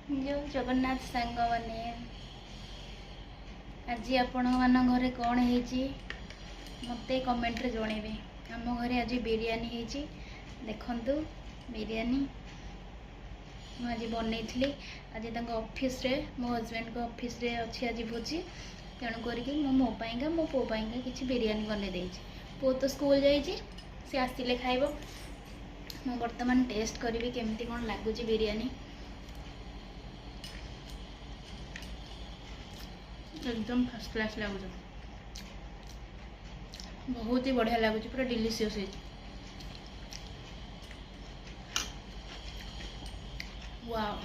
ଜୟ ଜଗନ୍ନାଥ ସାଙ୍ଗମାନେ, ଆଜି ଆପଣମାନଙ୍କ ଘରେ କ'ଣ ହେଇଛି ମୋତେ କମେଣ୍ଟରେ ଜଣେଇବେ। ଆମ ଘରେ ଆଜି ବିରିୟାନୀ ହେଇଛି। ଦେଖନ୍ତୁ, ବିରିୟାନୀ ମୁଁ ଆଜି ବନେଇଥିଲି। ଆଜି ତାଙ୍କ ଅଫିସରେ, ମୋ ହଜବେଣ୍ଡଙ୍କ ଅଫିସରେ ଅଛି ଆଜି ଭୋଜି। ତେଣୁ କରିକି ମୁଁ ମୋ ପାଇଁକା, ମୋ ପୁଅ ପାଇଁକା କିଛି ବିରିୟାନୀ ବନେଇ ଦେଇଛି। ପୁଅ ତ ସ୍କୁଲ ଯାଇଛି, ସେ ଆସିଲେ ଖାଇବ। ମୁଁ ବର୍ତ୍ତମାନ ଟେଷ୍ଟ କରିବି କେମିତି କ'ଣ ଲାଗୁଛି ବିରିୟାନୀ। ଏକଦମ ଫାର୍ଷ୍ଟ କ୍ଲାସ୍ ଲାଗୁଛି, ବହୁତ ହି ବଢ଼ିଆ ଲାଗୁଛି, ପୁରା ଡିଲିସିୟସ୍ ହେଇଛି। ୱାଓ,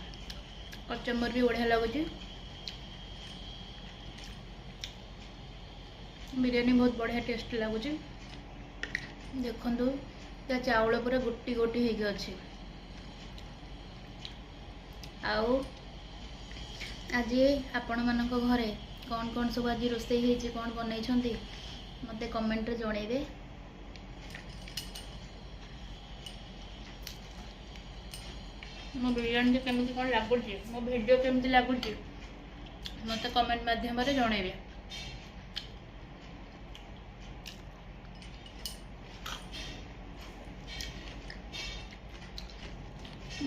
କଚମ୍ବର ବି ବଢ଼ିଆ ଲାଗୁଛି। ବିରିୟାନୀ ବହୁତ ବଢ଼ିଆ ଟେଷ୍ଟ ଲାଗୁଛି। ଦେଖନ୍ତୁ, ତା ଚାଉଳ ପୁରା ଗୋଟି ଗୋଟି ହେଇକି ଅଛି। ଆଉ ଆଜି ଆପଣମାନଙ୍କ ଘରେ କ'ଣ କ'ଣ ସବୁ ଆଜି ରୋଷେଇ ହେଇଛି, କ'ଣ ବନେଇଛନ୍ତି, ମୋତେ କମେଣ୍ଟରେ ଜଣେଇବେ। ମୋ ବିରିୟାନୀଟି କେମିତି କ'ଣ ଲାଗୁଛି, ମୋ ଭିଡ଼ିଓ କେମିତି ଲାଗୁଛି, ମୋତେ କମେଣ୍ଟ ମାଧ୍ୟମରେ ଜଣେଇବେ।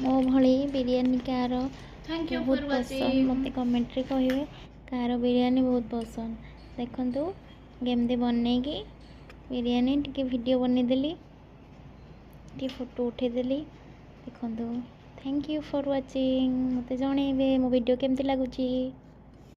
ମୋ ଭଳି ବିରିୟାନୀ କାହାର thank you ବହୁତ ଫର୍ ପସନ୍ଦ, ୱାଚିଂ। ମୋତେ କମେଣ୍ଟରେ କହିବେ କାହାର ବିରିୟାନୀ ବହୁତ ପସନ୍ଦ। ଦେଖନ୍ତୁ, କେମିତି ବନେଇକି ବିରିୟାନୀ ଟିକେ ଭିଡ଼ିଓ ବନେଇଦେଲି, ଟିକେ ଫଟୋ ଉଠେଇଦେଲି। ଦେଖନ୍ତୁ। Thank you for watching. ମୋତେ ଜଣେଇବେ ମୋ ଭିଡ଼ିଓ କେମିତି ଲାଗୁଛି।